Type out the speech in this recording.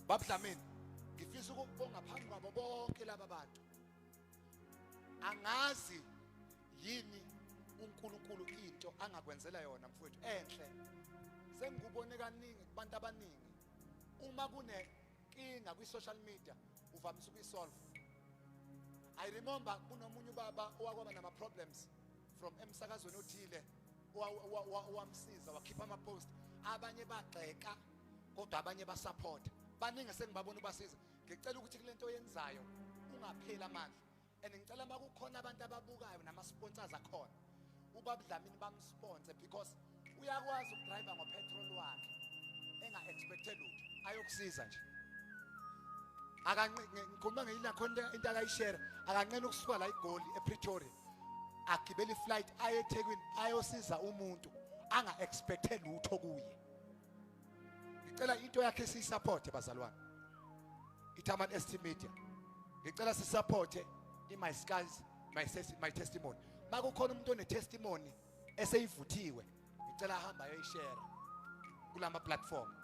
Baba Dlamini, ngifisa ukukubonga phambi kwabo bonke laba bantu. Angazi yini uNkulunkulu into angakwenzela yona, mfowethu, enhle. Sengikubone kaningi kubantu abaningi, uma kunenkinga kwi-social media uvamise ukuyisolve. I remember kunomunye ubaba owakwaba nama-problems from emsakazweni othile, owamsiza wakhipha ama-post. Abanye bagxeka kodwa abanye basupporta. Baningi sengibabona ubasiza. Ngicela ukuthi kule nto oyenzayo ungapheli amandla, and ngicela uma kukhona abantu ababukayo nama-sponsors akhona, ubaba Dlamini bamsponsor, because uyakwazi ukudrive ngopetrol wakhe enga-expecte lutho, ayokusiza nje. Ngikhuluma ngeyila khona into akayishare, akanqeni ukusuka la iGoli ePretoria, agibele iflight aye eThekwini, ayosiza umuntu anga-expecte lutho kuye. Ngicela into yakhe siyisupport, bazalwane. Ithaman ST Media, ngicela sisupporte i-My Scars My Testimony. Makukhona umuntu one testimony eseyivuthiwe, ngicela ahamba ayoyishare kulama platform.